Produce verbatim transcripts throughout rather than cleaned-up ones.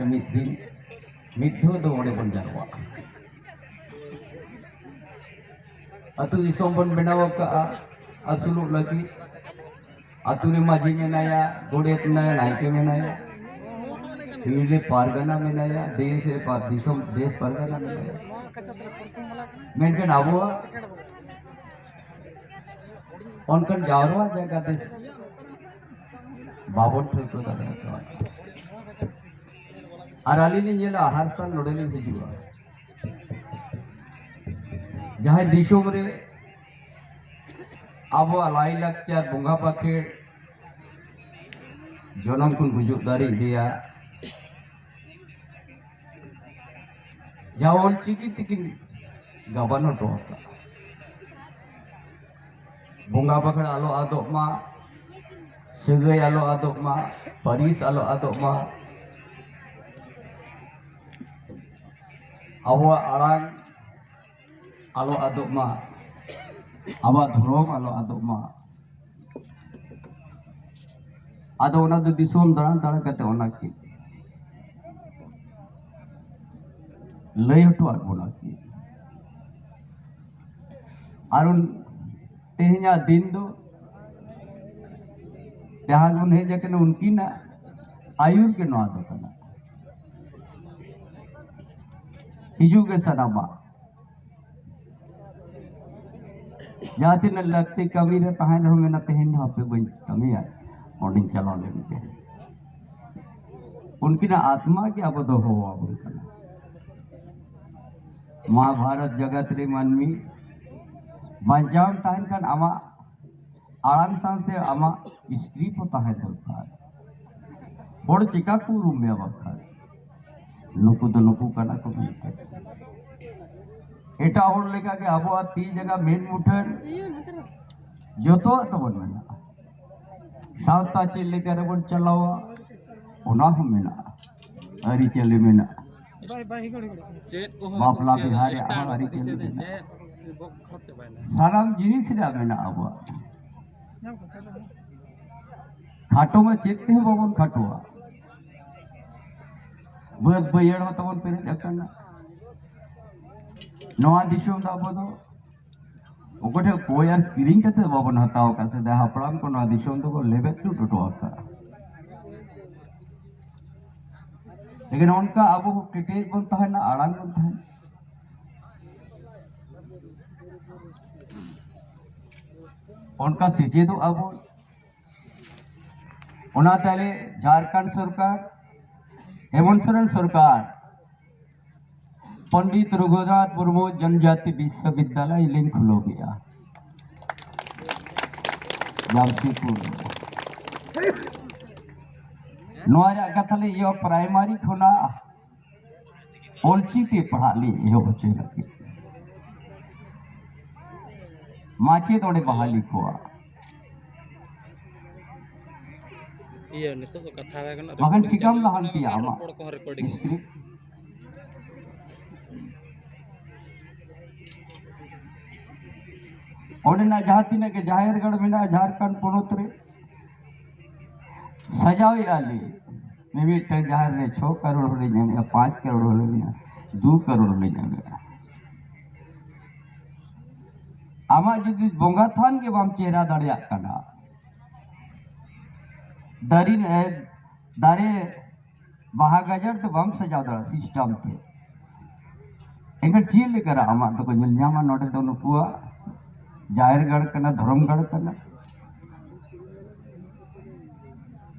ᱢᱤᱫ ᱫᱤᱱ ᱢᱤᱫ ᱫᱷᱟᱣ ᱫᱚ ᱚᱸᱰᱮ ᱵᱚᱱ ᱡᱟᱨᱣᱟᱜᱼᱟ᱾ ᱟᱹᱛᱩ ᱫᱤᱥᱚᱢ ᱵᱚᱱ ᱵᱮᱱᱟᱣ ᱟᱠᱟᱫᱼᱟ ᱟᱹᱥᱩᱞᱚᱜ ᱞᱟᱹᱜᱤᱫ᱾ ᱟᱹᱛᱩ ᱨᱮ ᱢᱟᱹᱡᱷᱤ ᱢᱮᱱᱟᱭᱟ, ᱜᱚᱰᱮᱛ ᱢᱮᱱᱟᱭᱟ, ᱱᱟᱭᱠᱮ ᱢᱮᱱᱟᱭᱟ, ᱯᱤᱲ ᱨᱮ ᱯᱟᱨᱜᱟᱱᱟ ᱢᱮᱱᱟᱭᱟ, ᱫᱮᱥ ᱨᱮ ᱯᱟᱨ-, ᱫᱤᱥᱚᱢ, ᱫᱮᱥ ᱯᱟᱨᱜᱟᱱᱟ ᱢᱮᱱᱟᱭᱟ᱾ ᱢᱮᱱᱠᱷᱟᱱ ᱟᱵᱚᱣᱟᱜ ᱚᱱᱠᱟᱱ ᱡᱟᱣᱨᱟ ᱡᱟᱭᱜᱟ ᱫᱮᱥ ᱵᱟᱵᱚᱱ ᱴᱷᱟᱹᱣᱠᱟᱹ ᱫᱟᱲᱮᱭᱟᱜ ᱠᱟᱱᱟ᱾ ᱟᱨ ᱟᱹᱞᱤᱧ ᱞᱤᱧ ᱧᱮᱞᱟ, ᱦᱟᱨ ᱥᱟᱞ ᱱᱚᱰᱮ ᱞᱤᱧ ᱦᱤᱡᱩᱜᱼᱟ᱾ ᱡᱟᱦᱟᱸᱭ ᱫᱤᱥᱚᱢ ᱨᱮ ᱟᱵᱚᱣᱟᱜ ᱞᱟᱭᱼᱞᱟᱠᱪᱟᱨ, ᱵᱚᱸᱜᱟ ᱵᱟᱠᱷᱮᱲ, ᱡᱚᱱᱚᱢ ᱠᱷᱚᱱ ᱜᱩᱡᱩᱜ ᱫᱷᱟᱹᱨᱤᱡ ᱨᱮᱭᱟᱜ ᱡᱟᱦᱟᱸ ᱚᱞ ᱪᱤᱠᱤ ᱛᱮᱠᱤᱱ ᱜᱟᱵᱟᱱ ᱦᱚᱴᱚ ᱟᱠᱟᱫᱼᱟ᱾ ᱵᱚᱸᱜᱟ ᱵᱟᱠᱷᱮᱲ ᱟᱞᱚ ᱟᱫᱚᱜ ᱢᱟ, ᱥᱟᱹᱜᱟᱹᱭ ᱟᱞᱚ ᱟᱫᱚᱜ ᱢᱟ, ᱯᱟᱹᱨᱤᱥ ᱟᱞᱚ ᱟᱫᱚᱜ ᱢᱟ, ᱟᱵᱚᱣᱟᱜ ᱟᱲᱟᱝ ᱟᱞᱚ ᱟᱫᱚᱜ ᱢᱟ, ᱟᱵᱚᱣᱟᱜ ᱫᱷᱚᱨᱚᱢ ᱟᱞᱚ ᱟᱫᱚᱜ ᱢᱟ᱾ ᱟᱫᱚ ᱚᱱᱟ ᱫᱚ ᱫᱤᱥᱚᱢ ᱫᱟᱬᱟ ᱫᱟᱬᱟ ᱠᱟᱛᱮ ᱚᱱᱟ ᱠᱤᱱ ᱞᱟᱹᱭ ᱦᱚᱴᱚᱣᱟᱫ ᱵᱚᱱᱟ ᱠᱤᱱ᱾ ᱟᱨ ᱩᱱ ᱛᱮᱦᱮᱧᱟᱜ ᱫᱤᱱ ᱫᱚ ᱡᱟᱦᱟᱸ ᱵᱚᱱ ᱦᱮᱡ ᱟᱠᱟᱱᱟ, ᱩᱱᱠᱤᱱᱟᱜ ᱟᱹᱭᱩᱨ ᱜᱮ ᱱᱚᱣᱟ ᱫᱚ ᱠᱟᱱᱟ᱾ ᱦᱤᱡᱩᱜ ᱜᱮ ᱥᱟᱱᱟᱢᱟ᱾ ᱡᱟᱦᱟᱸ ᱛᱤᱱᱟᱹᱜ ᱞᱟᱹᱠᱛᱤ ᱠᱟᱹᱢᱤ ᱨᱮ ᱛᱟᱦᱮᱸᱱ ᱨᱮᱦᱚᱸ ᱢᱮᱱᱟ, "ᱛᱮᱦᱮᱧ ᱫᱚ ᱦᱟᱯᱮ ᱵᱟᱹᱧ ᱠᱟᱹᱢᱤᱭᱟ, ᱚᱸᱰᱮᱧ ᱪᱟᱞᱟᱣ ᱞᱮᱱ ᱜᱮ᱾" ᱩᱱᱠᱤᱱᱟᱜ ᱟᱛᱢᱟ ᱜᱮ ᱟᱵᱚ ᱫᱚ ᱦᱚᱦᱚ ᱟᱵᱚᱱ ᱠᱟᱱᱟ᱾ ᱢᱚᱦᱟᱵᱷᱟᱨᱚᱛ ᱡᱟᱜᱟᱛ ᱨᱮ ᱢᱟᱹᱱᱢᱤ ᱵᱟᱧᱪᱟᱣ ᱮᱢ ᱛᱟᱦᱮᱸᱱ ᱠᱷᱟᱱ, ᱟᱢᱟᱜ ᱟᱲᱟᱝ ᱥᱟᱶᱛᱮ ᱟᱢᱟᱜ ᱥᱠᱨᱤᱯᱴ ᱦᱚᱸ ᱛᱟᱦᱮᱸ ᱫᱚᱨᱠᱟᱨ᱾ ᱦᱚᱲ ᱪᱮᱠᱟ ᱠᱚ ᱩᱨᱩᱢ ᱢᱮᱭᱟ ᱵᱟᱠᱷᱟᱱ? ᱱᱩᱠᱩ ᱫᱚ ᱱᱩᱠᱩ ᱠᱟᱱᱟ ᱠᱚ ᱢᱮᱱᱛᱮ᱾ ᱮᱴᱟᱜ ᱦᱚᱲ ᱞᱮᱠᱟᱜᱮ ᱟᱵᱚᱣᱟᱜ ᱛᱤ ᱡᱟᱸᱜᱟ ᱢᱮᱫ ᱢᱩᱴᱷᱟᱹᱱ ᱡᱚᱛᱚᱣᱟᱜ ᱛᱟᱵᱚᱱ ᱢᱮᱱᱟᱜᱼᱟ᱾ ᱥᱟᱶᱛᱟ ᱪᱮᱫ ᱞᱮᱠᱟ ᱨᱮᱵᱚᱱ ᱪᱟᱞᱟᱣᱟ, ᱚᱱᱟ ᱦᱚᱸ ᱢᱮᱱᱟᱜᱼᱟ, ᱟᱹᱨᱤᱪᱟᱹᱞᱤ ᱢᱮᱱᱟᱜᱼᱟ᱾ ᱪᱮᱫ ᱠᱚᱦᱚᱸ ᱵᱟᱯᱞᱟ ᱵᱤᱦᱟᱹ ᱨᱮᱭᱟᱜ ᱦᱚᱸ ᱟᱹᱨᱤᱪᱟᱹᱞᱤ ᱢᱮᱱᱟᱜᱼᱟ᱾ ᱥᱟᱱᱟᱢ ᱡᱤᱱᱤᱥ ᱨᱮᱭᱟᱜ ᱢᱮᱱᱟᱜᱼᱟ ᱟᱵᱚᱣᱟᱜ᱾ ᱠᱷᱟᱴᱚ ᱢᱟ ᱪᱮᱫ ᱛᱮᱦᱚᱸ ᱵᱟᱵᱚᱱ ᱠᱷᱟᱴᱚᱜᱼᱟ᱾ ᱵᱟᱹᱫᱽ ᱵᱟᱹᱭᱦᱟᱹᱲ ᱦᱚᱸ ᱛᱟᱵᱚᱱ ᱯᱮᱨᱮᱡ ᱟᱠᱟᱱᱟ᱾ ᱱᱚᱣᱟ ᱫᱤᱥᱚᱢ ᱫᱚ ᱟᱵᱚ ᱫᱚ ᱚᱠᱚᱭ ᱴᱷᱮᱱ ᱠᱚᱭ ᱟᱨ ᱠᱤᱨᱤᱧ ᱠᱟᱛᱮ ᱵᱟᱵᱚᱱ ᱦᱟᱛᱟᱣ ᱟᱠᱟᱫ᱾ ᱥᱮᱫᱟᱭ ᱦᱟᱯᱲᱟᱢ ᱠᱚ ᱱᱚᱣᱟ ᱫᱤᱥᱚᱢ ᱫᱚᱠᱚ ᱞᱮᱵᱮᱫ ᱞᱩᱴ ᱦᱚᱴᱚ ᱟᱠᱟᱫᱼᱟ᱾ ᱞᱮᱠᱤᱱ ᱚᱱᱠᱟ ᱟᱵᱚ ᱠᱮᱴᱮᱡ ᱵᱚᱱ ᱛᱟᱦᱮᱱᱟ, ᱟᱲᱟᱝ ᱵᱚᱱ ᱛᱟᱦᱮᱱᱟ, ᱚᱱᱠᱟ ᱥᱮᱪᱮᱫᱚᱜ ᱟᱵᱚᱱ᱾ ᱚᱱᱟᱛᱮ ᱟᱞᱮ ᱡᱷᱟᱲᱠᱷᱚᱸᱰ ᱥᱚᱨᱠᱟᱨ, ᱦᱮᱢᱚᱱᱛ ᱥᱚᱨᱮᱱ ᱥᱚᱨᱠᱟᱨ, ᱯᱚᱱᱰᱤᱛ ᱨᱚᱜᱷᱩᱱᱟᱛᱷ ᱢᱩᱨᱢᱩ ᱡᱚᱱᱡᱟᱛᱤ ᱵᱤᱥᱥᱚᱵᱤᱫᱽᱫᱟᱞᱚᱭ ᱞᱤᱧ ᱠᱷᱩᱞᱟᱹᱣ ᱠᱮᱜᱼᱟ ᱡᱟᱢᱥᱮᱫᱽᱯᱩᱨ ᱨᱮ᱾ ᱱᱚᱣᱟ ᱨᱮᱭᱟᱜ ᱠᱟᱛᱷᱟ ᱞᱤᱧ ᱮᱦᱚᱵ, ᱯᱨᱟᱭᱢᱟᱨᱤ ᱠᱷᱚᱱᱟᱜ ᱚᱞᱪᱤᱠᱤ ᱯᱟᱲᱦᱟᱜ ᱞᱤᱧ ᱮᱦᱚᱵ ᱦᱚᱪᱚᱭ ᱞᱟᱹᱜᱤᱫ᱾ ᱢᱟᱪᱮᱫ ᱚᱸᱰᱮ ᱵᱟᱦᱟᱞᱤ ᱠᱚᱣᱟ᱾ ᱤᱭᱟᱹ, ᱱᱤᱛᱚᱜ ᱫᱚ ᱠᱟᱛᱷᱟ ᱵᱟᱭ ᱜᱟᱱᱚᱜᱼᱟ, ᱵᱟᱠᱷᱟᱱ recording ᱪᱤᱠᱟᱢ ᱪᱟᱹᱞᱩ ᱟᱠᱟᱱᱟ, ᱞᱟᱦᱟᱱᱛᱤᱭᱟ ᱵᱟᱠᱷᱟᱱ ᱟᱢᱟᱜ ᱨᱚᱯᱚᱲ ᱠᱚᱦᱚᱸ recording ᱦᱩᱭᱩᱜᱼᱟ᱾ Script? ᱚᱸᱰᱮᱱᱟᱜ ᱡᱟᱦᱟᱸ ᱛᱤᱱᱟᱹᱜ ᱜᱮ ᱡᱟᱦᱮᱨ ᱜᱟᱲ ᱢᱮᱱᱟᱜᱼᱟ ᱡᱷᱟᱲᱠᱷᱚᱸᱰ ᱯᱚᱱᱚᱛ ᱨᱮ, ᱥᱟᱡᱟᱣᱮᱫᱼᱟ ᱞᱮ᱾ ᱢᱤᱢᱤᱫᱴᱟᱝ ᱡᱟᱦᱮᱨ ᱨᱮ ᱪᱷᱚ ᱠᱟᱨᱳᱲ ᱦᱚᱲᱮ ᱧᱟᱢᱮᱫᱼᱟ, ᱯᱟᱸᱪ ᱠᱟᱨᱳᱲ ᱦᱚᱲᱮ ᱧᱟᱢᱮᱫᱼᱟ, ᱫᱩ ᱠᱟᱨᱳᱲ ᱦᱚᱲᱮ ᱧᱟᱢᱮᱫᱼᱟ᱾ ᱟᱢᱟᱜ ᱡᱩᱫᱤ ᱵᱚᱸᱜᱟ ᱛᱷᱟᱱ ᱜᱮ ᱵᱟᱢ ᱪᱮᱦᱨᱟ ᱫᱟᱲᱮᱭᱟᱜ ᱠᱟᱱᱟ, ᱫᱟᱨᱮ, ᱮ, ᱫᱟᱨᱮ ᱵᱟᱦᱟ ᱜᱟᱡᱟᱲ ᱛᱮ ᱵᱟᱢ ᱥᱟᱡᱟᱣ ᱫᱟᱲᱮᱭᱟᱜᱼᱟ system ᱛᱮ, ᱮᱱᱠᱷᱟᱱ ᱪᱮᱫ ᱞᱮᱠᱟᱨᱮ ᱟᱢᱟᱜ ᱫᱚᱠᱚ ᱧᱮᱞ ᱧᱟᱢᱟ? ᱱᱚᱰᱮ ᱫᱚ ᱱᱩᱠᱩᱣᱟᱜ ᱡᱟᱦᱮᱨ ᱜᱟᱲ ᱠᱟᱱᱟ, ᱫᱷᱚᱨᱚᱢ ᱜᱟᱲ ᱠᱟᱱᱟ᱾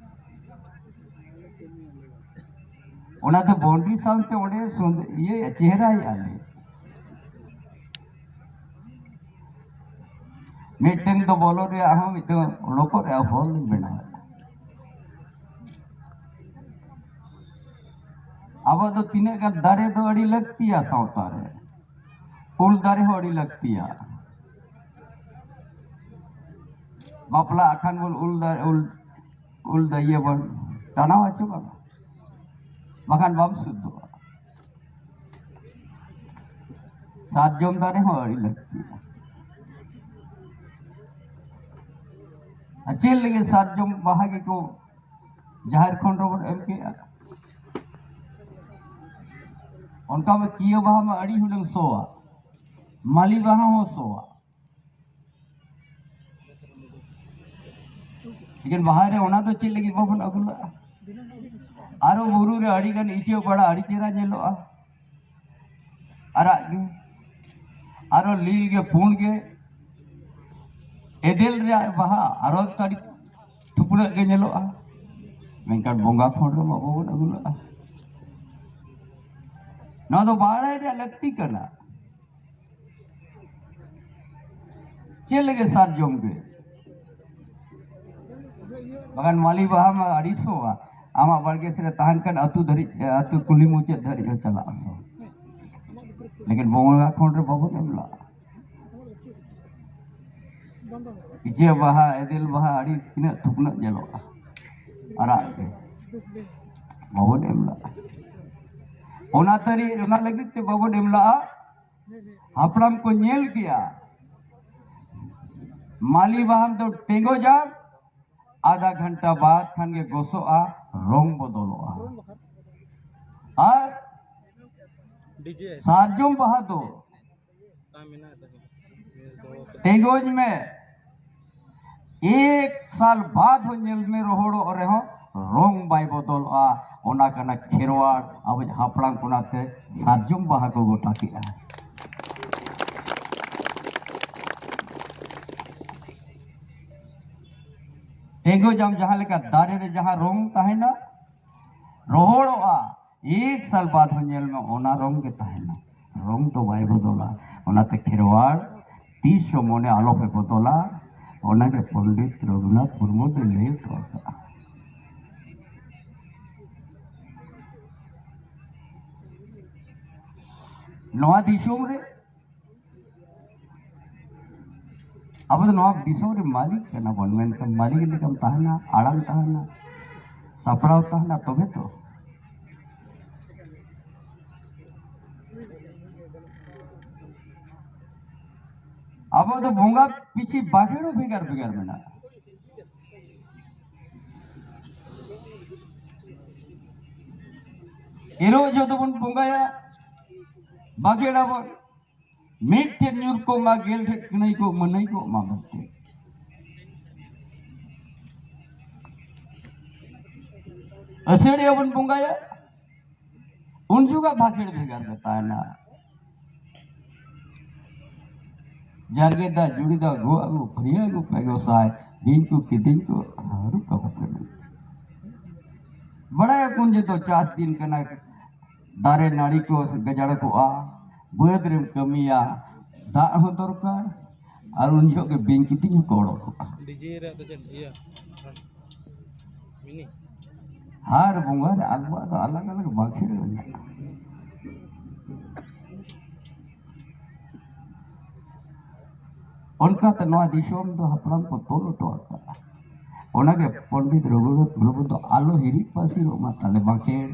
ᱚᱱᱟᱛᱮ boundary ᱥᱟᱶᱛᱮ ᱚᱸᱰᱮ ᱥᱩᱱᱫ-, ᱤᱭᱟᱹ, ᱪᱮᱦᱨᱟᱭᱮᱫᱼᱟ ᱞᱮ᱾ ᱢᱤᱫᱴᱮᱱ ᱫᱚ ᱵᱚᱞᱚ ᱨᱮᱭᱟᱜ ᱦᱚᱸ, ᱢᱤᱫᱴᱮᱱ ᱚᱰᱚᱠᱚᱜ ᱨᱮᱭᱟᱜ ᱦᱚᱨ ᱞᱤᱧ ᱵᱮᱱᱟᱣᱮᱫᱼᱟ᱾ ᱟᱵᱚ ᱫᱚ ᱛᱤᱱᱟᱹᱜ ᱜᱟᱱ ᱫᱟᱨᱮ ᱫᱚ ᱟᱹᱰᱤ ᱞᱟᱹᱠᱛᱤᱭᱟ ᱥᱟᱶᱛᱟ ᱨᱮ, ᱩᱞ ᱫᱟᱨᱮ ᱦᱚᱸ ᱟᱹᱰᱤ ᱞᱟᱹᱠᱛᱤᱭᱟ᱾ ᱵᱟᱯᱞᱟ ᱟᱠᱷᱟᱱ ᱵᱚᱱ ᱩᱞ ᱫᱟᱨᱮ, ᱩᱞ, ᱩᱞ ᱫᱟᱨᱮ ᱵᱚᱱ ᱴᱟᱱᱟᱣᱟ ᱪᱮ ᱵᱟᱝ? ᱵᱟᱠᱷᱟᱱ ᱵᱟᱢ ᱥᱩᱫᱷᱚᱜᱼᱟ᱾ ᱥᱟᱨᱡᱚᱢ ᱫᱟᱨᱮ ᱦᱚᱸ ᱟᱹᱰᱤ ᱞᱟᱹᱠᱛᱤᱭᱟ᱾ ᱟᱨ ᱪᱮᱫ ᱞᱟᱹᱜᱤᱫ ᱥᱟᱨᱡᱚᱢ ᱵᱟᱦᱟ ᱜᱮᱠᱚ ᱡᱟᱦᱮᱨ ᱠᱷᱚᱸᱰ ᱨᱮᱵᱚᱱ ᱮᱢ ᱠᱮᱜᱼᱟ? ᱚᱱᱠᱟ ᱢᱟ ᱠᱤᱭᱟᱹ ᱵᱟᱦᱟ ᱢᱟ ᱟᱹᱰᱤ ᱦᱩᱱᱟᱹᱝ ᱥᱚᱣᱟ, ᱢᱟᱹᱞᱤ ᱵᱟᱦᱟ ᱦᱚᱸ ᱥᱚᱣᱟ᱾ ᱞᱮᱠᱤᱱ ᱵᱟᱦᱟ ᱨᱮ ᱚᱱᱟ ᱫᱚ ᱪᱮᱫ ᱞᱟᱹᱜᱤᱫ ᱵᱟᱵᱚᱱ ᱟᱹᱜᱩ ᱞᱟᱜᱼᱟ? ᱟᱨᱚ ᱵᱩᱨᱩ ᱨᱮ ᱟᱹᱰᱤ ᱜᱟᱱ ᱤᱪᱟᱹᱜ ᱵᱟᱲᱟ ᱟᱹᱰᱤ ᱪᱮᱦᱨᱟ ᱧᱮᱞᱚᱜᱼᱟ, ᱟᱨᱟᱜ ᱜᱮ, ᱟᱨᱚ ᱞᱤᱞ ᱜᱮ, ᱯᱩᱸᱰ ᱜᱮ, ᱮᱫᱮᱞ ᱨᱮᱭᱟᱜ ᱵᱟᱦᱟ ᱟᱨᱚ ᱟᱹᱰᱤ ᱛᱷᱩᱯᱲᱟᱹᱜ ᱜᱮ ᱧᱮᱞᱚᱜᱼᱟ᱾ ᱢᱮᱱᱠᱷᱟᱱ ᱵᱚᱸᱜᱟ ᱠᱷᱚᱸᱰ ᱨᱮᱢᱟ ᱵᱟᱵᱚᱱ ᱟᱹᱜᱩ ᱞᱟᱜᱼᱟ᱾ ᱱᱚᱣᱟ ᱫᱚ ᱵᱟᱲᱟᱭ ᱨᱮᱭᱟᱜ ᱞᱟᱹᱠᱛᱤ ᱠᱟᱱᱟ᱾ ᱪᱮᱫ ᱞᱟᱹᱜᱤᱫ ᱥᱟᱨᱡᱚᱢ ᱜᱮ? ᱵᱟᱠᱷᱟᱱ ᱢᱟᱹᱞᱤ ᱵᱟᱦᱟ ᱢᱟ ᱟᱹᱰᱤ ᱥᱚᱣᱟ, ᱟᱢᱟᱜ ᱵᱟᱲᱜᱮ ᱥᱮᱫ ᱨᱮ ᱛᱟᱦᱮᱱ ᱠᱷᱟᱱ ᱟᱹᱛᱩ ᱫᱷᱟᱹᱨᱤᱡ, ᱟᱹᱛᱩ ᱠᱩᱞᱦᱤ ᱢᱩᱪᱟᱹᱫ ᱫᱷᱟᱹᱨᱤᱡ ᱦᱚᱸ ᱪᱟᱞᱟᱜᱼᱟ ᱥᱚ᱾ ᱞᱮᱠᱤᱱ ᱵᱚᱸᱜᱟ ᱠᱷᱚᱸᱰ ᱨᱮ ᱵᱟᱵᱚᱱ ᱮᱢ ᱞᱟᱜᱼᱟ᱾ ᱤᱪᱟᱹ ᱵᱟᱦᱟ, ᱮᱫᱮᱞ ᱵᱟᱦᱟ ᱟᱹᱰᱤ ᱛᱤᱱᱟᱹᱜ ᱛᱷᱩᱯᱱᱟᱹᱜ ᱧᱮᱞᱚᱜᱼᱟ, ᱟᱨᱟᱜ ᱜᱮ, ᱵᱟᱵᱚᱱ ᱮᱢ ᱞᱟᱜᱼᱟ᱾ ᱚᱱᱟ ᱛᱟᱹᱨᱤ, ᱚᱱᱟ ᱞᱟᱹᱜᱤᱫ ᱛᱮ ᱵᱟᱵᱚᱱ ᱮᱢ ᱞᱟᱜᱼᱟ᱾ ᱦᱟᱯᱲᱟᱢ ᱠᱚ ᱧᱮᱞ ᱠᱮᱜᱼᱟ, ᱢᱟᱹᱞᱤ ᱵᱟᱦᱟᱢ ᱫᱚ ᱴᱮᱸᱜᱚᱡᱟᱢ, ᱟᱫᱷᱟ ᱜᱷᱚᱱᱴᱟ ᱵᱟᱫ ᱠᱷᱟᱱ ᱜᱮ ᱜᱚᱥᱚᱜᱼᱟ, ᱨᱚᱝ ᱵᱚᱫᱚᱞᱚᱜᱼᱟ᱾ ᱟᱨ ᱰᱤᱡᱮ ᱥᱟᱨᱡᱚᱢ ᱵᱟᱦᱟ ᱫᱚ ᱛᱟ ᱢᱮᱱᱟᱜ ᱛᱟᱵᱤᱱᱟ᱾ ᱴᱮᱸᱜᱚᱡ ᱢᱮ, ᱮᱠ ᱥᱟᱞ ᱵᱟᱫ ᱦᱚᱸ ᱧᱮᱞ ᱢᱮ, ᱨᱚᱦᱚᱲᱚᱜ ᱨᱮᱦᱚᱸ ᱨᱚᱝ ᱵᱟᱭ ᱵᱚᱫᱚᱞᱚᱜᱼᱟ᱾ ᱚᱱᱟ ᱠᱟᱱᱟ ᱠᱷᱮᱨᱣᱟᱲ, ᱟᱵᱚ ᱦᱟᱯᱲᱟᱢ ᱠᱚ ᱚᱱᱟᱛᱮ ᱥᱟᱨᱡᱚᱢ ᱵᱟᱦᱟ ᱠᱚ ᱜᱚᱴᱟ ᱠᱮᱜᱼᱟ᱾ ᱴᱮᱸᱜᱚᱡ ᱟᱢ ᱡᱟᱦᱟᱸ ᱞᱮᱠᱟ ᱫᱟᱨᱮ ᱨᱮ ᱡᱟᱦᱟᱸ ᱨᱚᱝ ᱛᱟᱦᱮᱱᱟ, ᱨᱚᱦᱚᱲᱚᱜᱼᱟ, ᱮᱠ ᱥᱟᱞ ᱵᱟᱫ ᱦᱚᱸ ᱧᱮᱞ ᱢᱮ, ᱚᱱᱟ ᱨᱚᱝ ᱜᱮ ᱛᱟᱦᱮᱱᱟ, ᱨᱚᱝ ᱫᱚ ᱵᱟᱭ ᱵᱚᱫᱚᱞᱟ᱾ ᱚᱱᱟᱛᱮ ᱠᱷᱮᱨᱣᱟᱲ ᱛᱤᱥ ᱦᱚᱸ ᱢᱚᱱᱮ ᱟᱞᱚᱯᱮ ᱵᱚᱫᱚᱞᱟ, ᱚᱱᱟᱜᱮ ᱯᱚᱱᱰᱤᱛ ᱨᱚᱜᱷᱩᱱᱟᱛᱷ ᱢᱩᱨᱢᱩ ᱫᱚᱭ ᱞᱟᱹᱭ ᱦᱚᱴᱚ ᱟᱠᱟᱫᱼᱟ᱾ ᱱᱚᱣᱟ ᱫᱤᱥᱚᱢ ᱨᱮ ᱟᱵᱚ ᱫᱚ ᱱᱚᱣᱟ ᱫᱤᱥᱚᱢ ᱨᱮ ᱢᱟᱹᱞᱤᱠ ᱠᱟᱱᱟ ᱵᱚᱱ, ᱢᱮᱱᱠᱷᱟᱱ ᱢᱟᱹᱞᱤᱠ ᱞᱮᱠᱟᱢ ᱛᱟᱦᱮᱱᱟ, ᱟᱲᱟᱝ ᱛᱟᱦᱮᱱᱟ, ᱥᱟᱯᱲᱟᱣ ᱛᱟᱦᱮᱱᱟ, ᱛᱚᱵᱮ ᱛᱚ᱾ ᱟᱵᱚ ᱫᱚ ᱵᱚᱸᱜᱟ ᱯᱤᱪᱷᱤ ᱵᱟᱠᱷᱮᱲ ᱦᱚᱸ ᱵᱷᱮᱜᱟᱨ ᱵᱷᱮᱜᱟᱨ ᱢᱮᱱᱟᱜᱼᱟ᱾ ᱮᱨᱚᱜ ᱡᱚᱦᱚᱜ ᱫᱚᱵᱚᱱ ᱵᱚᱸᱜᱟᱭᱟ, ᱵᱟᱠᱷᱮᱲ ᱟᱵᱚᱱ, ᱢᱤᱫ ᱴᱷᱮᱱ ᱧᱩᱨ ᱠᱚᱜ ᱢᱟ, ᱜᱮᱞ ᱴᱷᱮᱱ ᱠᱟᱹᱱᱟᱹᱭ ᱠᱚᱜ, ᱢᱟᱹᱱᱟᱹᱭ ᱠᱚᱜ ᱢᱟ ᱢᱮᱱᱛᱮ᱾ ᱟᱹᱥᱟᱹᱲᱤᱭᱟᱹ ᱵᱚᱱ ᱵᱚᱸᱜᱟᱭᱟ, ᱩᱱ ᱡᱚᱠᱷᱟ ᱵᱟᱠᱷᱮᱲ ᱵᱷᱮᱜᱟᱨ ᱜᱮ ᱛᱟᱦᱮᱱᱟ᱾ ᱡᱟᱨᱜᱮ ᱫᱟᱜ ᱡᱩᱲᱤ ᱫᱟᱜ ᱜᱚ ᱟᱹᱜᱩ ᱯᱷᱟᱹᱨᱭᱟᱹ ᱟᱹᱜᱩ ᱯᱮ ᱜᱚᱸᱥᱟᱭ, ᱵᱤᱧ ᱠᱚ ᱠᱤᱫᱤᱧ ᱠᱚ ᱦᱟᱹᱨᱩᱵ ᱠᱟᱠᱚ ᱯᱮ ᱢᱮᱱᱛᱮ᱾ ᱵᱟᱲᱟᱭᱟᱠᱚ ᱩᱱ ᱡᱚᱛᱚ ᱪᱟᱥ ᱫᱤᱱ ᱠᱟᱱᱟ, ᱫᱟᱨᱮ ᱱᱟᱹᱲᱤ ᱠᱚ ᱜᱟᱡᱟᱲ ᱠᱚᱜᱼᱟ, ᱵᱟᱹᱫᱽ ᱨᱮᱢ ᱠᱟᱹᱢᱤᱭᱟ, ᱫᱟᱜ ᱦᱚᱸ ᱫᱚᱨᱠᱟᱨ, ᱟᱨ ᱩᱱ ᱡᱚᱦᱚᱜ ᱜᱮ ᱵᱤᱧ ᱠᱤᱫᱤᱧ ᱦᱚᱸᱠᱚ ᱚᱰᱚᱠᱚᱜᱼᱟ᱾ ᱰᱤᱡᱮ ᱨᱮᱭᱟᱜ ᱫᱚ ᱪᱮᱫ ᱤᱭᱟᱹ? ᱢᱤᱱᱤ? ᱦᱟᱨ ᱵᱚᱸᱜᱟ ᱨᱮ ᱟᱵᱚᱣᱟᱜ ᱫᱚ ᱟᱞᱟᱜᱽ ᱟᱞᱟᱜᱽ ᱵᱟᱸᱠᱷᱮᱲ ᱢᱮᱱᱟᱜᱼᱟ᱾ ᱚᱱᱠᱟᱛᱮ ᱱᱚᱣᱟ ᱫᱤᱥᱚᱢ ᱫᱚ ᱦᱟᱯᱲᱟᱢ ᱠᱚ ᱛᱚᱞ ᱦᱚᱴᱚ ᱟᱠᱟᱫᱼᱟ᱾ ᱚᱱᱟᱜᱮ ᱯᱚᱱᱰᱤᱛ ᱨᱚᱜᱷᱩᱱᱟᱛᱷ ᱢᱩᱨᱢᱩ ᱫᱚ ᱟᱞᱚ ᱦᱤᱨᱤᱡ ᱯᱟᱹᱥᱤᱨᱚᱜ ᱢᱟ ᱛᱟᱞᱮ ᱵᱟᱸᱠᱷᱮᱲ,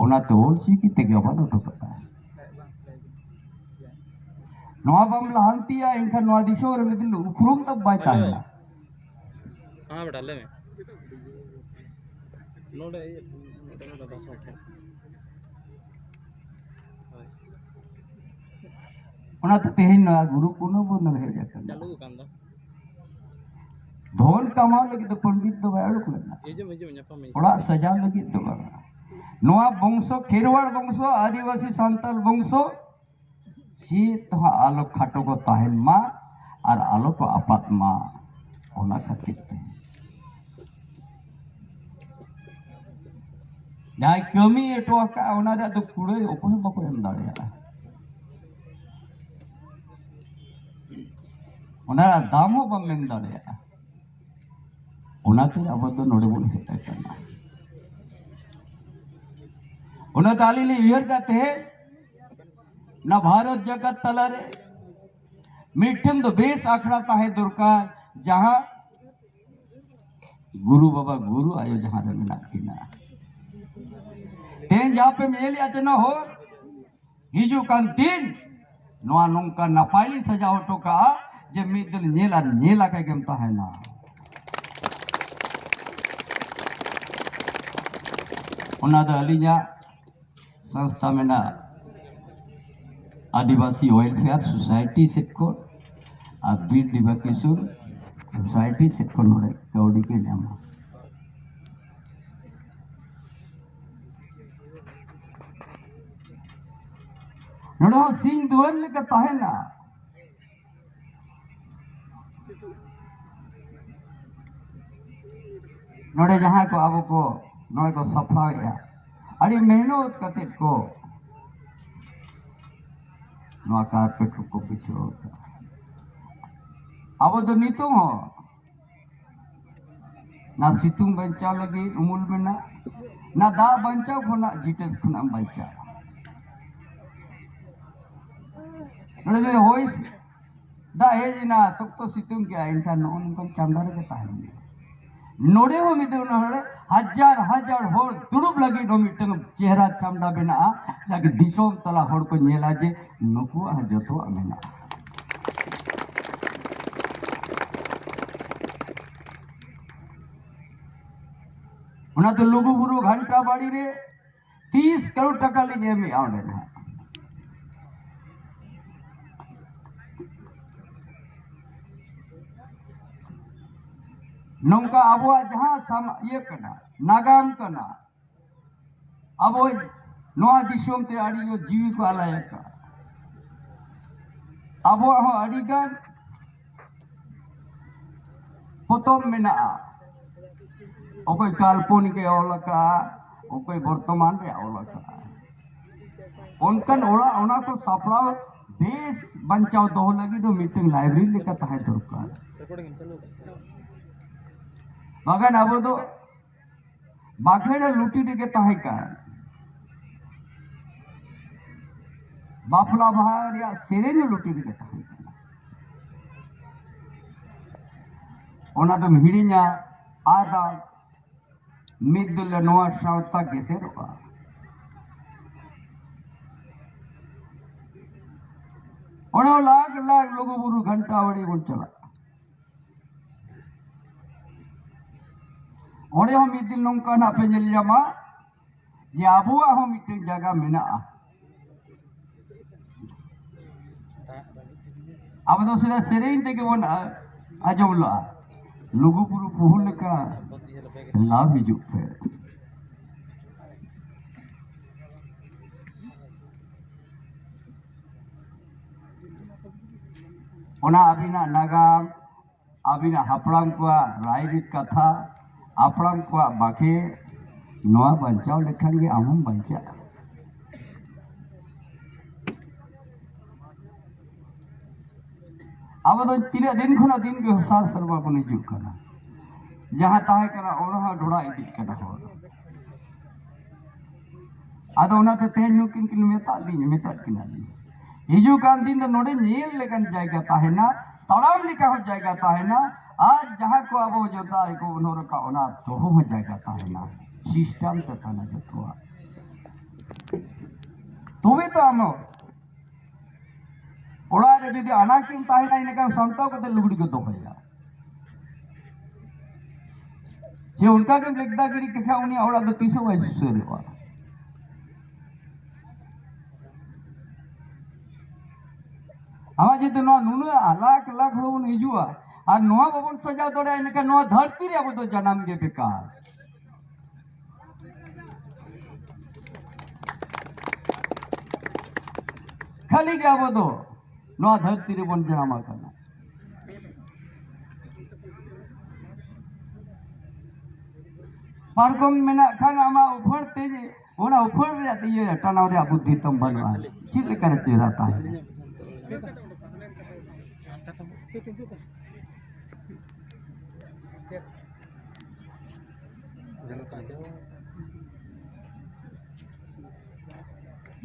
ᱚᱱᱟᱛᱮ ᱚᱞ ᱪᱤᱠᱤ ᱛᱮᱜᱮ ᱵᱟᱵᱚᱱ ᱚᱰᱚᱠ ᱟᱠᱟᱫᱼᱟ᱾ ᱱᱚᱣᱟ ᱵᱟᱢ ᱞᱟᱦᱟᱱᱛᱤᱭᱟ, ᱮᱱᱠᱷᱟᱱ ᱱᱚᱣᱟ ᱫᱤᱥᱚᱢ ᱨᱮ ᱢᱤᱫ ᱫᱤᱱ ᱩᱯᱨᱩᱢ ᱛᱟᱢ ᱵᱟᱭ ᱛᱟᱦᱮᱱᱟ᱾ ᱦᱮᱸ ᱵᱮᱴᱟ, ᱞᱟᱹᱭ ᱢᱮ᱾ ᱱᱚᱰᱮ ᱤᱭᱟᱹ ᱴᱷᱮᱱ, ᱱᱚᱰᱮ, ᱱᱚᱰᱮ ᱫᱟᱥ ᱢᱤᱱᱤᱴ ᱴᱷᱮᱱ᱾ ᱦᱳᱭ᱾ ᱚᱱᱟᱛᱮ ᱛᱮᱦᱮᱧ ᱱᱚᱣᱟ ᱜᱩᱨᱩ ᱯᱩᱨᱱᱚ ᱵᱚᱱᱫᱚᱱ ᱦᱮᱡ ᱟᱠᱟᱱᱟ᱾ ᱪᱟᱹᱞᱩ ᱟᱠᱟᱱ ᱫᱚ᱾ ᱫᱷᱚᱱ ᱠᱟᱢᱟᱣ ᱞᱟᱹᱜᱤᱫ ᱫᱚ ᱯᱚᱱᱰᱤᱛ ᱫᱚ ᱵᱟᱭ ᱚᱰᱚᱠ ᱞᱮᱱᱟ᱾ ᱦᱤᱡᱩᱜ ᱢᱮ, ᱦᱤᱡᱩᱜ ᱢᱮ, ᱧᱟᱯᱟᱢ ᱢᱮ᱾ ᱚᱲᱟᱜ ᱥᱟᱡᱟᱣ ᱞᱟᱹᱜᱤᱫ ᱫᱚ ᱵᱟᱝ᱾ ᱱᱚᱣᱟ ᱵᱚᱝᱥᱚ, ᱠᱷᱮᱨᱣᱟᱲ ᱵᱚᱝᱥᱚ, ᱟᱹᱫᱤᱵᱟᱹᱥᱤ ᱥᱟᱱᱛᱟᱲ ᱵᱚᱝᱥᱚ, ᱪᱮᱫ ᱦᱚᱸ ᱟᱞᱚ ᱠᱷᱟᱴᱚ ᱠᱚ ᱛᱟᱦᱮᱱ ᱢᱟ ᱟᱨ ᱟᱞᱚ ᱠᱚ ᱟᱯᱟᱛ ᱢᱟ, ᱚᱱᱟ ᱠᱷᱟᱹᱛᱤᱨ ᱛᱮ᱾ ᱡᱟᱦᱟᱸᱭ ᱠᱟᱹᱢᱤ ᱦᱚᱴᱚ ᱟᱠᱟᱫᱼᱟ, ᱚᱱᱟ ᱨᱮᱭᱟᱜ ᱫᱚ ᱠᱩᱲᱟᱹᱭ ᱚᱠᱚᱭ ᱦᱚᱸ ᱵᱟᱠᱚ ᱮᱢ ᱫᱟᱲᱮᱭᱟᱜᱼᱟ᱾ ᱚᱱᱟ ᱨᱮᱭᱟᱜ ᱫᱟᱢ ᱦᱚᱸ ᱵᱟᱢ ᱮᱢ ᱫᱟᱲᱮᱭᱟᱜᱼᱟ᱾ ᱚᱱᱟᱛᱮ ᱟᱵᱚ ᱫᱚ ᱱᱚᱰᱮ ᱵᱚᱱ ᱦᱮᱡ ᱟᱠᱟᱱᱟ᱾ ᱚᱱᱟᱛᱮ ᱟᱹᱞᱤᱧ ᱞᱤᱧ ᱩᱭᱦᱟᱹᱨ ᱠᱟᱫ ᱛᱟᱦᱮᱸᱫ, ᱱᱚᱣᱟ ᱵᱷᱟᱨᱚᱛ ᱡᱟᱠᱟᱛ ᱛᱟᱞᱟᱨᱮ ᱢᱤᱫᱴᱷᱮᱱ ᱫᱚ ᱵᱮᱥ ᱟᱠᱷᱲᱟ ᱛᱟᱦᱮᱸ ᱫᱚᱨᱠᱟᱨ, ᱡᱟᱦᱟᱸ ᱜᱩᱨᱩ ᱵᱟᱵᱟ, ᱜᱩᱨᱩ ᱟᱭᱳ ᱡᱟᱦᱟᱸ ᱨᱮ ᱢᱮᱱᱟᱜ ᱠᱤᱱᱟ᱾ ᱛᱮᱦᱮᱧ ᱡᱟᱦᱟᱸ ᱯᱮ ᱧᱮᱞᱮᱜᱼᱟ ᱪᱮ ᱱᱚᱣᱟ ᱦᱚᱨ, ᱦᱤᱡᱩᱜ ᱠᱟᱱ ᱫᱤᱱ ᱱᱚᱣᱟ ᱱᱚᱝᱠᱟ ᱱᱟᱯᱟᱭ ᱞᱤᱧ ᱥᱟᱡᱟᱣ ᱦᱚᱴᱚ ᱠᱟᱜᱼᱟ ᱡᱮ ᱢᱤᱫ ᱫᱤᱱ ᱧᱮᱞ ᱟᱨ ᱧᱮᱞ ᱟᱠᱟ ᱜᱮᱢ ᱛᱟᱦᱮᱱᱟ᱾ ᱚᱱᱟ ᱫᱚ ᱟᱹᱞᱤᱧᱟᱜ ᱥᱚᱝᱥᱛᱷᱟ ᱢᱮᱱᱟᱜᱼᱟ, ᱟᱹᱫᱤᱵᱟᱹᱥᱤ ᱣᱮᱞᱯᱷᱮᱭᱟᱨ ᱥᱳᱥᱟᱭᱴᱤ ᱥᱮᱫ ᱠᱷᱚᱱ ᱟᱨ ᱵᱤᱨ ᱰᱤᱵᱟ ᱠᱤᱥᱳᱨ ᱥᱳᱥᱟᱭᱴᱤ ᱥᱮᱫ ᱠᱷᱚᱱ ᱱᱚᱰᱮ ᱠᱟᱹᱣᱰᱤ ᱠᱚ ᱧᱟᱢᱟ᱾ ᱱᱚᱰᱮ ᱦᱚᱸ ᱥᱤᱧ ᱫᱩᱣᱟᱹᱨ ᱞᱮᱠᱟ ᱛᱟᱦᱮᱱᱟ᱾ ᱱᱚᱰᱮ ᱡᱟᱦᱟᱸᱭ ᱠᱚ ᱟᱵᱚ ᱠᱚ ᱱᱚᱰᱮ ᱠᱚ ᱥᱟᱯᱲᱟᱣᱮᱫᱼᱟ, ᱟᱹᱰᱤ ᱢᱮᱦᱱᱚᱛ ᱠᱟᱛᱮᱫ ᱠᱚ ᱱᱚᱣᱟ ᱠᱟᱨᱯᱮᱴ ᱠᱚᱠᱚ ᱵᱤᱪᱷᱟᱹᱣ ᱟᱠᱟᱫᱼᱟ᱾ ᱟᱵᱚ ᱫᱚ ᱱᱤᱛᱚᱝ ᱦᱚᱸ ᱱᱟ ᱥᱤᱛᱩᱝ ᱵᱟᱧᱪᱟᱣ ᱞᱟᱹᱜᱤᱫ ᱩᱢᱩᱞ ᱢᱮᱱᱟᱜ, ᱱᱟ ᱫᱟᱜ ᱵᱟᱧᱪᱟᱣ ᱠᱷᱚᱱᱟᱜ ᱡᱤᱴᱮᱥ ᱠᱷᱚᱱᱟᱜ ᱮᱢ ᱵᱟᱧᱪᱟᱣ᱾ ᱱᱚᱰᱮ ᱡᱩᱫᱤ ᱦᱚᱭ ᱫᱟᱜ ᱦᱮᱡ ᱮᱱᱟ, ᱥᱚᱠᱛᱚ ᱥᱤᱛᱩᱝ ᱠᱮᱜᱼᱟ, ᱮᱱᱠᱷᱟᱱ ᱱᱚᱜᱼᱚ ᱱᱚᱝᱠᱟᱱ ᱪᱟᱢᱰᱟ ᱨᱮᱜᱮ ᱛᱟᱦᱮᱱ ᱜᱮᱭᱟ᱾ ᱱᱚᱰᱮ ᱦᱚᱸ ᱢᱤᱫ ᱫᱤᱱ ᱱᱚᱰᱮ ᱦᱟᱡᱟᱨ ᱦᱟᱡᱟᱨ ᱦᱚᱲ ᱫᱩᱲᱩᱵ ᱞᱟᱹᱜᱤᱫ ᱦᱚᱸ ᱢᱤᱫᱴᱟᱝ ᱪᱮᱦᱨᱟ ᱪᱟᱢᱰᱟ ᱢᱮᱱᱟᱜᱼᱟ, ᱡᱟᱜᱮ ᱫᱤᱥᱚᱢ ᱛᱟᱞᱟ ᱦᱚᱲ ᱠᱚ ᱧᱮᱞᱟ ᱡᱮ ᱱᱩᱠᱩᱣᱟᱜ ᱦᱚᱸ ᱡᱚᱛᱚᱣᱟᱜ ᱢᱮᱱᱟᱜᱼᱟ᱾ ᱚᱱᱟᱛᱮ ᱞᱩᱜᱩ ᱵᱩᱨᱩ ᱜᱷᱟᱱᱴᱟ ᱵᱟᱲᱤ ᱨᱮ ᱛᱤᱥ ᱠᱟᱨᱳᱲ ᱴᱟᱠᱟ ᱞᱤᱧ ᱮᱢᱮᱜᱼᱟ ᱚᱸᱰᱮ ᱱᱟᱦᱟᱜ᱾ ᱱᱚᱝᱠᱟ ᱟᱵᱚᱣᱟᱜ ᱡᱟᱦᱟᱸ ᱥᱟᱢ-, ᱤᱭᱟᱹ ᱠᱟᱱᱟ, ᱱᱟᱜᱟᱢ ᱠᱟᱱᱟ, ᱟᱵᱚ ᱱᱚᱣᱟ ᱫᱤᱥᱚᱢ ᱛᱮ ᱟᱹᱰᱤ ᱡᱳᱨ ᱡᱤᱣᱤ ᱠᱚ ᱟᱞᱟᱭ ᱟᱠᱟᱫ᱾ ᱟᱵᱚᱣᱟᱜ ᱦᱚᱸ ᱟᱹᱰᱤ ᱜᱟᱱ ᱯᱚᱛᱚᱵ ᱢᱮᱱᱟᱜᱼᱟ, ᱚᱠᱚᱭ ᱠᱟᱞᱯᱚᱱᱤᱠ ᱮ ᱚᱞ ᱟᱠᱟᱫᱼᱟ, ᱚᱠᱚᱭ ᱵᱚᱨᱛᱚᱢᱟᱱ ᱨᱮ ᱚᱞ ᱟᱠᱟᱫᱼᱟ᱾ ᱚᱱᱠᱟᱱ ᱚᱲᱟᱜ, ᱚᱱᱟ ᱠᱚ ᱥᱟᱯᱲᱟᱣ ᱵᱮᱥ ᱵᱟᱧᱪᱟᱣ ᱫᱚᱦᱚ ᱞᱟᱹᱜᱤᱫ ᱫᱚ ᱢᱤᱫᱴᱟᱝ ᱞᱟᱭᱵᱨᱮᱨᱤ ᱞᱮᱠᱟ ᱛᱟᱦᱮᱸ ᱫᱚᱨᱠᱟᱨ᱾ ᱵᱟᱠᱷᱟᱱ ᱟᱵᱚ ᱫᱚ ᱵᱟᱠᱷᱮᱲ ᱞᱩᱴᱤ ᱨᱮᱜᱮ ᱛᱟᱦᱮᱸ ᱠᱟᱱ, ᱵᱟᱯᱞᱟ ᱵᱟᱦᱟ ᱨᱮᱭᱟᱜ ᱥᱮᱨᱮᱧ ᱦᱚᱸ ᱞᱩᱴᱤ ᱨᱮᱜᱮ ᱛᱟᱦᱮᱸ ᱠᱟᱱᱟ᱾ ᱚᱱᱟ ᱫᱚᱢ ᱦᱤᱲᱤᱧᱟ, ᱟᱫᱟᱢ, ᱢᱤᱫ ᱫᱤᱱ ᱞᱮ ᱱᱚᱣᱟ ᱥᱟᱶᱛᱟ ᱜᱮᱥᱮᱨᱚᱜᱼᱟ᱾ ᱚᱱᱟ ᱞᱟᱠᱷ ᱞᱟᱠᱷ ᱞᱩᱜᱩ ᱵᱩᱨᱩ ᱜᱷᱟᱱᱴᱟ ᱵᱟᱲᱤ ᱵᱚᱱ ᱪᱟᱞᱟᱜᱼᱟ᱾ ᱚᱸᱰᱮ ᱦᱚᱸ ᱢᱤᱫ ᱫᱤᱱ ᱱᱚᱝᱠᱟ ᱱᱟᱜ ᱯᱮ ᱧᱮᱞ ᱧᱟᱢᱟ, ᱡᱮ ᱟᱵᱚᱣᱟᱜ ᱦᱚᱸ ᱢᱤᱫᱴᱟᱝ ᱡᱟᱭᱜᱟ ᱢᱮᱱᱟᱜᱼᱟ᱾ ᱟᱵᱚ ᱫᱚ ᱥᱮᱫᱟᱭ ᱥᱮᱨᱮᱧ ᱛᱮᱜᱮ ᱵᱚᱱ ᱟ-, ᱟᱸᱡᱚᱢ ᱞᱟᱜᱼᱟ, "ᱞᱩᱜᱩ ᱵᱩᱨᱩ ᱯᱩᱦᱩᱞ ᱞᱮᱠᱟ ᱞᱟᱣ ᱦᱤᱡᱩᱜ ᱯᱮ᱾" ᱚᱱᱟ ᱟᱹᱵᱤᱱᱟᱜ ᱱᱟᱜᱟᱢ, ᱟᱹᱵᱤᱱᱟᱜ ᱦᱟᱯᱲᱟᱢ ᱠᱚᱣᱟᱜ ᱨᱟᱭᱨᱤᱛ ᱠᱟᱛᱷᱟ, ᱦᱟᱯᱲᱟᱢ ᱠᱚᱣᱟᱜ ᱵᱟᱠᱷᱮᱲ, ᱱᱚᱣᱟ ᱵᱟᱧᱪᱟᱣ ᱞᱮᱠᱷᱟᱱ ᱜᱮ ᱟᱢ ᱦᱚᱸᱢ ᱵᱟᱧᱪᱟᱜᱼᱟ᱾ ᱟᱵᱚ ᱫᱚ ᱛᱤᱱᱟᱹᱜ ᱫᱤᱱ ᱠᱷᱚᱱᱟᱜ ᱫᱤᱱ ᱜᱮ ᱥᱟᱨ ᱥᱮᱨᱢᱟ ᱵᱚᱱ ᱦᱤᱡᱩᱜ ᱠᱟᱱᱟ, ᱡᱟᱦᱟᱸ ᱛᱟᱦᱮᱸ ᱠᱟᱱᱟ ᱚᱱᱟ ᱦᱚᱸ ᱰᱷᱚᱲᱟ ᱤᱫᱤᱜ ᱠᱟᱱᱟ ᱦᱚᱲ᱾ ᱟᱫᱚ ᱚᱱᱟᱛᱮ ᱛᱮᱦᱮᱧ ᱱᱩᱠᱤᱱ ᱠᱤᱱ ᱢᱮᱛᱟᱫ ᱞᱤᱧ, ᱢᱮᱛᱟᱫ ᱠᱤᱱᱟ ᱞᱤᱧ, ᱦᱤᱡᱩᱜ ᱠᱟᱱ ᱫᱤᱱ ᱫᱚ ᱱᱚᱰᱮ ᱧᱮᱞ ᱞᱮᱠᱟᱱ ᱡᱟᱭᱜᱟ ᱛᱟᱦᱮᱱᱟ, ᱛᱟᱲᱟᱢ ᱞᱮᱠᱟ ᱦᱚᱸ ᱡᱟᱭᱜᱟ ᱛᱟᱦᱮᱱᱟ, ᱟᱨ ᱡᱟᱦᱟᱸ ᱠᱚ ᱟᱵᱚ ᱡᱚᱛᱟ ᱠᱚ ᱵᱚᱱ ᱦᱚᱨ ᱟᱠᱟᱫ ᱚᱱᱟ ᱫᱚᱦᱚ ᱦᱚᱸ ᱡᱟᱭᱜᱟ ᱛᱟᱦᱮᱱᱟ᱾ ᱥᱤᱥᱴᱮᱢ ᱛᱮ ᱛᱟᱦᱮᱱᱟ ᱡᱚᱛᱚᱣᱟᱜ᱾ ᱛᱚᱵᱮ ᱛᱚ ᱟᱢ ᱚᱲᱟᱜ ᱨᱮ ᱡᱩᱫᱤ ᱟᱱᱟᱡ ᱠᱚᱢ ᱛᱟᱦᱮᱱᱟ, ᱤᱱᱟᱹᱠᱷᱟᱱ ᱥᱟᱢᱴᱟᱣ ᱠᱟᱛᱮ ᱞᱩᱜᱽᱲᱤ ᱠᱚ ᱫᱚᱦᱚᱭᱟ᱾ ᱥᱮ ᱚᱱᱠᱟ ᱜᱮᱢ ᱞᱮᱠᱫᱟ ᱜᱤᱰᱤ ᱠᱟᱜ ᱠᱷᱟᱱ ᱩᱱᱤᱭᱟᱜ ᱚᱲᱟᱜ ᱫᱚ ᱛᱤᱥ ᱦᱚᱸ ᱵᱟᱭ ᱥᱩᱥᱟᱹᱨᱚᱜᱼᱟ᱾ ᱟᱢᱟᱜ ᱡᱩᱫᱤ ᱱᱚᱣᱟ ᱱᱩᱱᱟᱹᱜ ᱞᱟᱠᱷ ᱞᱟᱠᱷ ᱦᱚᱲ ᱵᱚᱱ ᱦᱤᱡᱩᱜᱼᱟ ᱟᱨ ᱱᱚᱣᱟ ᱵᱟᱵᱚᱱ ᱥᱟᱡᱟᱣ ᱫᱟᱲᱮᱭᱟᱜᱼᱟ, ᱤᱱᱟᱹᱠᱷᱟᱱ ᱱᱚᱣᱟ ᱫᱷᱟᱹᱨᱛᱤ ᱨᱮ ᱟᱵᱚ ᱫᱚ ᱡᱟᱱᱟᱢ ᱜᱮ ᱵᱮᱠᱟᱨ᱾ ᱠᱷᱟᱹᱞᱤ ᱜᱮ ᱟᱵᱚ ᱫᱚ ᱱᱚᱣᱟ ᱫᱷᱟᱹᱨᱛᱤ ᱨᱮᱵᱚᱱ ᱡᱟᱱᱟᱢ ᱟᱠᱟᱱᱟ᱾ ᱯᱟᱨᱠᱚᱢ ᱢᱮᱱᱟᱜ ᱠᱷᱟᱱ ᱟᱢᱟᱜ ᱩᱯᱷᱟᱹᱲ ᱛᱮ, ᱚᱱᱟ ᱩᱯᱷᱟᱹᱲ ᱨᱮᱭᱟᱜ ᱤᱭᱟᱹ ᱴᱟᱱᱟᱣ ᱨᱮᱭᱟᱜ ᱵᱩᱫᱽᱫᱷᱤ ᱛᱟᱢ ᱵᱟᱹᱱᱩᱜᱼᱟ, ᱪᱮᱫ ᱞᱮᱠᱟᱨᱮ ᱪᱮᱦᱨᱟ ᱛᱟᱦᱮᱱᱟ?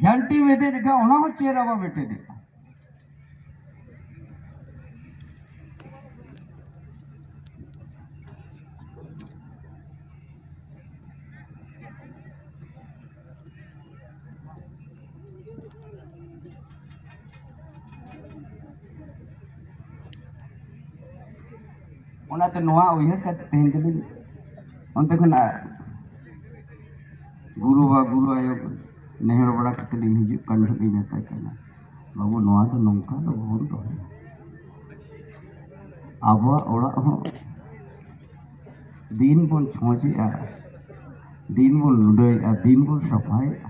ᱡᱷᱟᱱᱴᱤ ᱢᱮᱫᱮᱫ ᱞᱮᱠᱟ ᱚᱱᱟ ᱦᱚᱸ ᱪᱮᱫ ᱟᱵᱟᱨ ᱢᱮᱴᱮᱫ ᱞᱮᱠᱟ᱾ ᱚᱱᱟᱛᱮ ᱱᱚᱣᱟ ᱩᱭᱦᱟᱹᱨ ᱠᱟᱛᱮ ᱛᱮᱦᱮᱧ ᱫᱚᱞᱤᱧ ᱚᱱᱛᱮ ᱠᱷᱚᱱᱟᱜ ᱜᱩᱨᱩ ᱵᱟ ᱜᱩᱨᱩ ᱟᱭᱳ ᱱᱮᱦᱚᱨ ᱵᱟᱲᱟ ᱠᱟᱛᱮ ᱞᱤᱧ ᱦᱤᱡᱩᱜ ᱠᱟᱱ ᱡᱚᱦᱚᱜ ᱞᱤᱧ ᱢᱮᱛᱟᱭ ᱠᱟᱱᱟ, "ᱵᱟᱹᱵᱩ, ᱱᱚᱣᱟ ᱫᱚ ᱱᱚᱝᱠᱟ ᱫᱚ ᱵᱟᱵᱚᱱ ᱫᱚᱦᱚᱭᱟ᱾ ᱟᱵᱚᱣᱟᱜ ᱚᱲᱟᱜ ᱦᱚᱸ ᱫᱤᱱ ᱵᱚᱱ ᱪᱷᱚᱸᱪᱮᱜᱼᱟ, ᱫᱤᱱ ᱵᱚᱱ ᱞᱩᱰᱟᱹᱭᱮᱜᱼᱟ, ᱫᱤᱱ ᱵᱚᱱ ᱥᱟᱯᱷᱟᱭᱮᱜᱼᱟ,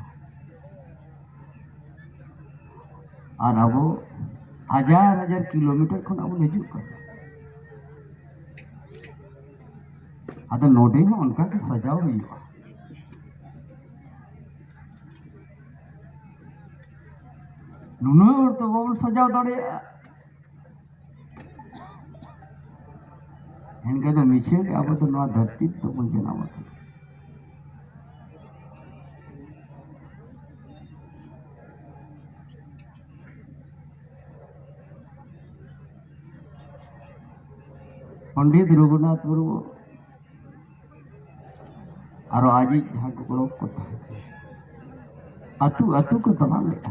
ᱟᱨ ᱟᱵᱚ ᱦᱟᱡᱟᱨ ᱦᱟᱡᱟᱨ ᱠᱤᱞᱳᱢᱤᱴᱟᱨ ᱠᱷᱚᱱᱟᱜ ᱵᱚᱱ ᱦᱤᱡᱩᱜ ᱠᱟᱱᱟ᱾ ᱟᱫᱚ ᱱᱚᱰᱮ ᱦᱚᱸ ᱚᱱᱠᱟ ᱜᱮ ᱥᱟᱡᱟᱣ ᱦᱩᱭᱩᱜᱼᱟ᱾ ᱱᱩᱱᱟᱹᱜ ᱦᱚᱲ ᱛᱚ ᱵᱟᱵᱚᱱ ᱥᱟᱡᱟᱣ ᱫᱟᱲᱮᱭᱟᱜᱼᱟ᱾ ᱮᱱᱠᱷᱟᱱ ᱫᱚ ᱢᱤᱪᱷᱟᱹ ᱜᱮ ᱟᱵᱚ ᱫᱚ ᱱᱚᱣᱟ ᱫᱷᱟᱹᱨᱛᱤ ᱫᱚᱵᱚᱱ ᱡᱟᱱᱟᱢ ᱟᱠᱟᱱᱟ᱾ ᱯᱚᱱᱰᱤᱛ ᱨᱚᱜᱷᱩᱱᱟᱛᱷ ᱢᱩᱨᱢᱩ ᱟᱨᱚ ᱟᱡᱤᱡ ᱡᱟᱦᱟᱸ ᱠᱚ ᱜᱚᱲᱚ ᱠᱚ ᱛᱟᱦᱮᱸ ᱠᱟᱱᱟ, ᱟᱹᱛᱩ ᱟᱹᱛᱩ ᱠᱚ ᱫᱟᱬᱟ ᱞᱮᱫᱼᱟ᱾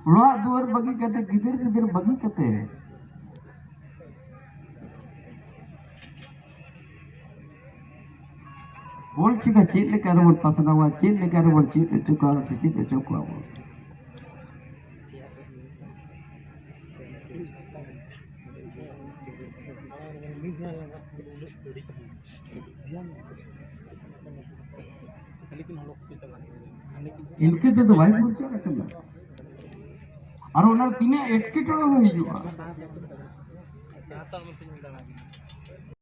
ᱚᱲᱟᱜ ᱫᱩᱣᱟᱹᱨ ᱵᱟᱹᱜᱤ ᱠᱟᱛᱮ, ᱜᱤᱫᱟᱹᱨ ᱯᱤᱫᱟᱹᱨ ᱵᱟᱹᱜᱤ ᱠᱟᱛᱮ, ᱚᱞ ᱪᱤᱠᱤ ᱪᱮᱫ ᱞᱮᱠᱟ ᱨᱮᱵᱚᱱ ᱯᱟᱥᱱᱟᱣᱟ, ᱪᱮᱫ ᱞᱮᱠᱟ ᱨᱮᱵᱚᱱ ᱪᱮᱫ ᱦᱚᱪᱚ ᱠᱚᱣᱟ, ᱥᱮᱪᱮᱫ ᱦᱚᱪᱚ ᱠᱚᱣᱟ ᱵᱚᱱ᱾ ᱤᱱᱠᱟᱹ ᱛᱮᱫᱚ ᱵᱟᱭ ᱯᱨᱚᱪᱟᱨ ᱟᱠᱟᱱᱟ᱾ ᱟᱨ ᱚᱱᱟ ᱛᱤᱱᱟᱹᱜ ᱮᱴᱠᱮᱴᱚᱬᱮ ᱦᱚᱸ ᱦᱤᱡᱩᱜᱼᱟ᱾